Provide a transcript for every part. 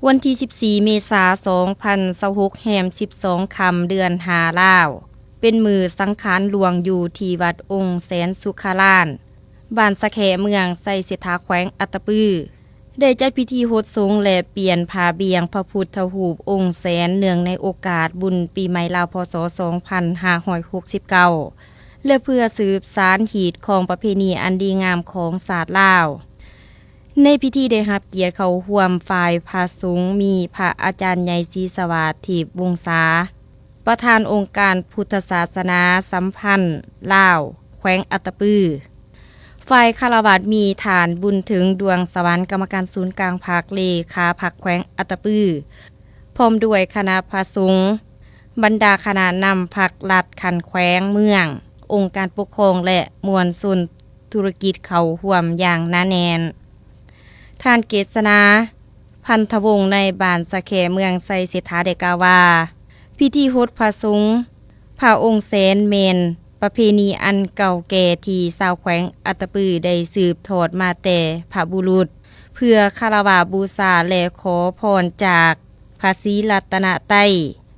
ວັນທີສິບສີ່ ເມສາ ສອງພັນຊາວຫົກ ແຮມສິບສອງຄ່ຳ ເດືອນຫ້າລາວ ເປັນມື້ສັງຂານຫຼວງຢູ່ທີ່ວັດອົງແສນສຸຂາລານ ບ້ານສະແຄ ເມືອງໄຊເສດຖາ ແຂວງອັດຕະປື ໄດ້ຈັດພິທີຫົດສົງ ແລະ ປ່ຽນຜ້າບ່ຽງພະພຸດທະຮູບອົງແສນ ເນື່ອງໃນໂອກາດບຸນປີໃໝ່ລາວ ພ.ສ. ສອງພັນຫ້າຮ້ອຍຫົກສິບເກົ້າ ແລະ ເພື່ອສືບສານຮີດຄອງປະເພນີອັນດີງາມຂອງຊາດລາວ. ໃນພິທີໄດ້ຮັບກຽດເຂົ້າຮ່ວມຝ່າຍພະສົງ ມີພະອາຈານໃຫຍ່ ສີສະຫວາດ ທິບວົງສາ ປະທານອົງການພຸດທະສາສະໜາສຳພັນລາວ ແຂວງອັດຕະປື, ຝ່າຍຄາລະວາດມີທ່ານ ບຸນເຖິງ ດວງສະຫວັນ ກຳມະການສູນກາງພັກ, ເລຂາພັກແຂວງອັດຕະປື ພ້ອມດ້ວຍຄະນະພະສົງ, ບັນດາຄະນະນຳພັກລັດຂັ້ນແຂວງ, ເມືອງ, ອົງການປົກຄອງ ແລະ ມວນຊົນທຸລະກິດເຂົ້າຮ່ວມຢ່າງໜາແໜ້ນ. ທ່ານ ເກດສະໜາ ພັນທະວົງ ນາຍບ້ານສະແຄ ເມືອງໄຊເສດຖາ ໄດ້ກ່າວວ່າ ພິທີຫົດພະສົງ ພະອົງແສນ ແມ່ນປະເພນີອັນເກົ່າແກ່ທີ່ຊາວແຂວງອັດຕະປືໄດ້ສືບທອດມາແຕ່ພະບຸລຸດ ເພື່ອຄາລະວະບູຊາ ແລະ ຂໍພອນຈາກພະສີລັດຕະນະໄຕ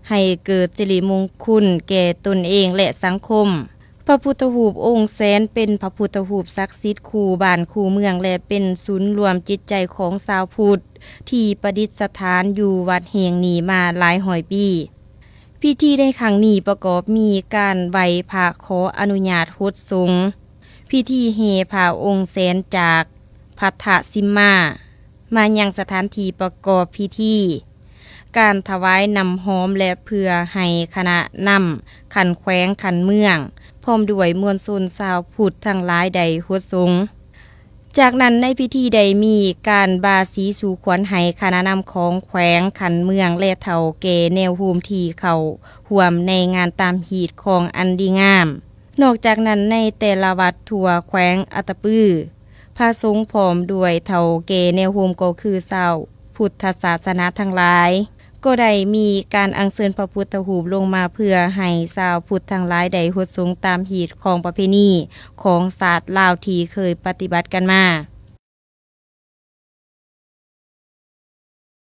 ໃຫ້ເກີດສິລິມົງຄຸນແກ່ຕົນເອງ ແລະ ສັງຄົມ. ພະພຸດທະຮູບອົງແສນເປັນພະພຸດທະຮູບສັກສິດຄູ່ບ້ານຄູ່ເມືອງ ແລະ ເປັນສູນລວມຈິດໃຈຂອງຊາວພຸດ ທີ່ປະດິດສະຖານຢູ່ວັດແຫ່ງນີ້ມາຫຼາຍຮ້ອຍປີ. ພິທີໃນຄັ້ງນີ້ປະກອບມີການໄຫວ້ພະຂໍອະນຸຍາດຫົດສົງ, ພິທີແຫ່ພະອົງແສນຈາກພັດທະສິມມາ ມາຍັງສະຖານທີ່ປະກອບພິທີ, ການຖວາຍນ້ຳຫອມ ແລະ ເພື່ອໃຫ້ຄະນະນຳຂັ້ນແຂວງຂັ້ນເມືອງ ພ້ອມດ້ວຍມວນຊົນຊາວພຸດທັງຫຼາຍໄດ້ຫົດສົງ. ຈາກນັ້ນໃນພິທີໄດ້ມີການບາສີສູ່ຂວັນໃຫ້ຄະນະນຳຂອງແຂວງຂັ້ນເມືອງ ແລະ ເຖົ້າແກ່ແນວໂຮມທີ່ເຂົ້າຮ່ວມໃນງານຕາມຮີດຄອງອັນດີງາມ. ນອກຈາກນັ້ນໃນແຕ່ລະວັດທົ່ວແຂວງອັດຕະປື ພະສົງພ້ອມດ້ວຍເຖົ້າແກ່ແນວໂຮມ ກໍຄືຊາວພຸດທະສາສະໜາທັງຫຼາຍ ກໍໄດ້ມີການອັນເຊີນພະພຸດທະຮູບລົງມາເພື່ອໃຫ້ຊາວພຸດທັງຫຼາຍໄດ້ຫົດສົງຕາມຮີດຄອງປະເພນີຂອງຊາດລາວທີ່ເຄີຍປະຕິບັດກັນມາ.